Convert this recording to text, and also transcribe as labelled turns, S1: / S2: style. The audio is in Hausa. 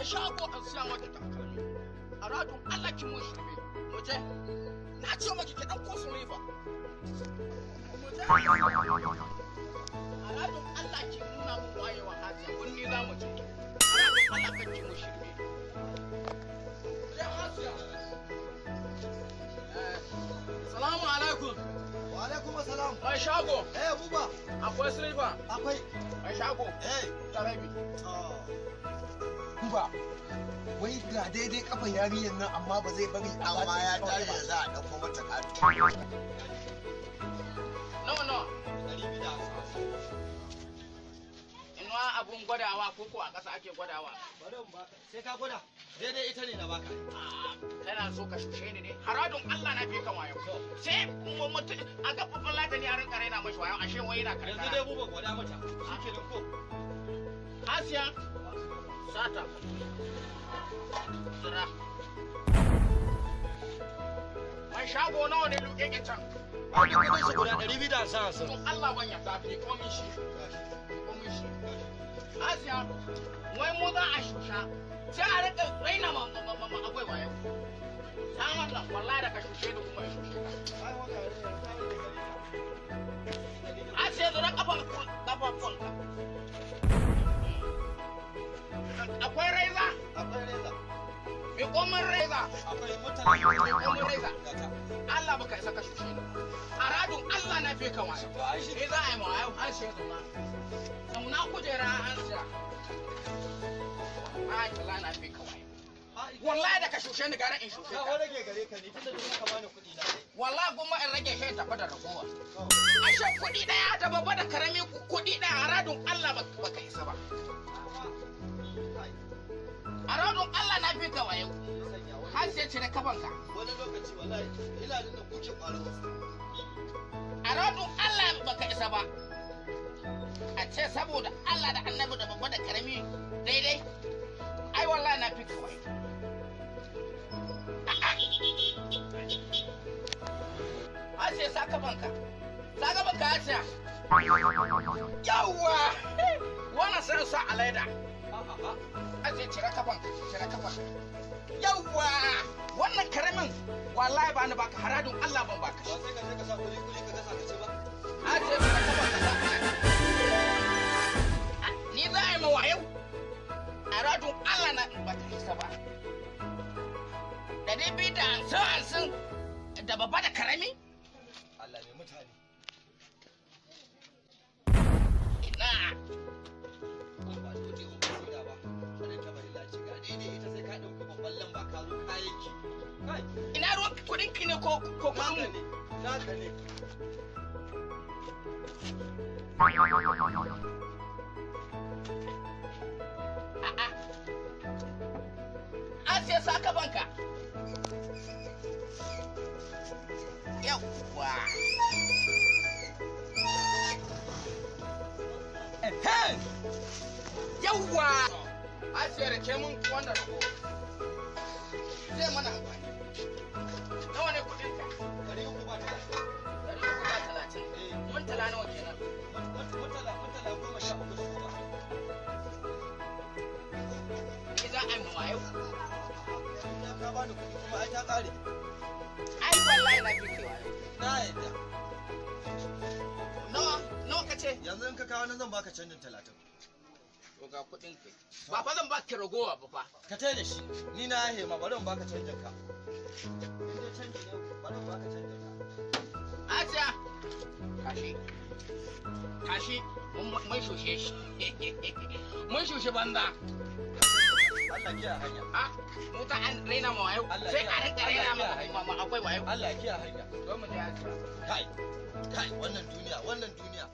S1: Je shago in siya maki takalmi. A radun Allah ki mun shirme. Mu je. Na ce maki ki ɗauko silifa. Mu je. A radun Allah ki nuna mun wayewa Hajiya. Bunni za mu je. A radun Allah kar ki mun shirme. Je Hajiya. Salamu alaikum.
S2: Wa alaikum assalam.
S1: Mai shago.
S2: Eh Buba.
S1: Akwai silifa.
S2: Akwai.
S1: Mai shago.
S2: Eh.
S1: Tarabi.
S3: Buba, wai ga daidai kafan yarinyar nan amma ba zai bari a
S2: Amma ya tare da za a ɗauko mata ƙato.
S1: Nawa nawa?
S2: 250.
S1: Ina abun gwadawa ko ko a ƙasa ake gwadawa.
S2: Bari in baka. Sai ka gwada. Daidai ita ne na baka.
S1: Kana so ka shushe ni ne? Haradun Allah na fi ka wayo. Sai mutum a ga babban latani a rinka raina mashi wayo ashe wai yana karkara.
S2: Yanzu dai Buba gwada mata. Shikenan ko.
S1: Asiya. Sata. Tsira. Mai shago nawa ne luke ke can?
S2: Wani kudin shi guda 250.
S1: To Allah ban yarda fi komin shi. Komin shi. Asiya, wai mu za a shusha. Sai a rinka raina ma akwai wayo. Samun nan wallahi da ka shushe ni kuma ya shushe ka. Asiya zura kafafunka. Akwai raiza?
S2: Akwai reza.
S1: Mi komin raiza.
S2: Akwai mutane.
S1: Mi komin raiza. Allah baka isa ka shushe ni. A radun Allah na fi ka wayo. Ni za a yi ma wayo an siya zauna. Zauna kujera an siya. Ai Allah na fi ka wayo. Wallahi da ka shushe ni gara in shushe
S2: Ka
S1: ka.
S2: rage gare ka ne tunda duk ka bani kuɗi na.
S1: Wallahi goma in rage shi tafi da ragowa. Ashe kuɗi ɗaya da babba da karami kuɗi ɗaya a radun Allah baka isa ba. A radun Allah na fi ka wayo. Har sai cire kafanka.
S2: Wani lokaci wallahi ina da kuke ƙwaro.
S1: A radun Allah baka isa ba. A ce saboda Allah da annabi da babba da karami daidai. Ai wallahi na fi ka wayo. Asiya sa kafanka. Sa kafanka Asiya. Yawwa! Wannan sai sa a leda. Asiya cire kafanka, cire kafanka. Yawwa! Wannan karamin wallahi ba ni baka haradun Allah ban baka shi.
S2: Ba sai ka je ka sa kuli kuli ka gasa ka ci ba.
S1: Asiya cire kafanka sa a leda. Ni za a yi ma wayo? Haradun Allah na baka isa ba. 250 da babba da karami?
S2: Allah ne mutane.
S1: Ina.
S2: Ba dole ba basira ba. Kada ta bari laci ga daidai ita sai ka ɗauki babban lamba ka zo ka yanki. Kai.
S1: Ina ruwan kuɗin ki ne ko kuɗin mu?
S2: Naka ne.
S1: A'a. Asiya sa kafanka. Yawwa. Ehem. Yawwa. Asiya rake mun wannan rago. Zai mana amfani. Nawa ne kuɗin ka?
S2: 330.
S1: 330. Mun tala nawa kenan?
S2: Mutala 13 da goma.
S1: Ni za a yi ma wayo.
S2: Ya ka bani kuɗi kuma ai ta ƙare.
S1: Ai wallahi na fi ke wayo.
S2: Na yadda.
S1: Nawa nawa ka ce?
S2: Yanzu in ka kawo nan zan baka canjin 30.
S1: To ga kuɗin ka. Ba fa zan baki ragowa ba fa.
S2: Ka tai da shi. Ni na yahe ma bari in baka canjin ka. In dai canji ne bari in baka canjin ka.
S1: Asiya. Tashi. Tashi. Mun shushe shi. Mun shushe banza.
S2: Allah kiyaye hanya.
S1: Ah, mu ta an raina ma wayo. Sai a rinka raina ma akwai wayo.
S2: Allah kiyaye hanya.
S1: Zo mu je Asiya.
S2: Kai. Kai wannan duniya, wannan duniya.